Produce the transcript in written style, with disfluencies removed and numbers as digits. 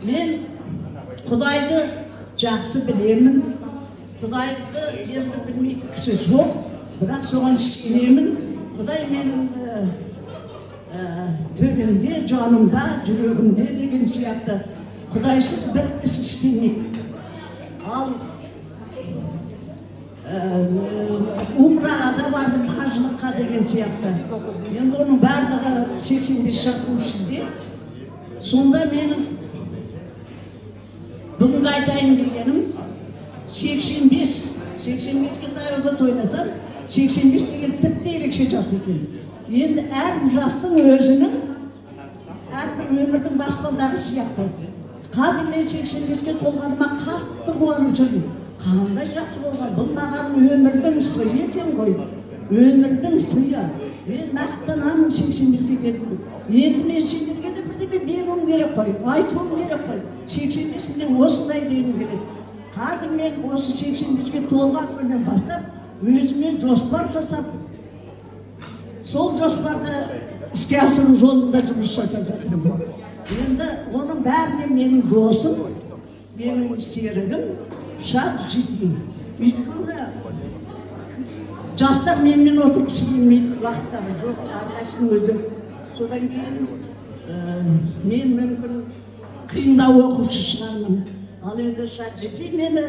Мен Құдайды жақсы білемін. Құдайды жерді білмейтін кісі жоқ, бірақ соған сенемін. Құдай менің төбемде, жанымда, жүрегімде деген сияқты. Құдайсыз бір іс істемеймін. Ал умраға да бардым, қажылыққа деген сияқты. Енді оның барлығы 85 жастың ішінде. Сонда менің бүгінгі айтайын дегенім, 85, 85-ке таяуда тойласам, 85 деген тіпті ерекше жас екен. Енді әрбір жастың өзінің, әрбір өмірдің баспалдағы сияқты. Қазір мен 85-ке толғаныма қатты қуанып жүрмін. Қандай жақсы болған бұл, маған өмірдің сыйы екен ғой, өмірдің сыйы. Мен мақтанамын, 85-ке келдім. Енді мен сендерге де бірдеме беруім керек қой, айтуым керек қой. 85 міне осындай дегім келеді. Қазір мен осы 85-ке толған күннен бастап өзіме жоспар жасап, сол жоспарды іске асыру жолында жұмыс жасап жатырмын. Енді оның бәріне менің досым, менің серігім ChatGPT. Өйткені жастар менімен отырғысы келмейді, уақыттары жоқ әрқайсысының өзі. Содан кейін мен мүмкін қиындау оқушы шығармын, ал енді ChatGPT мені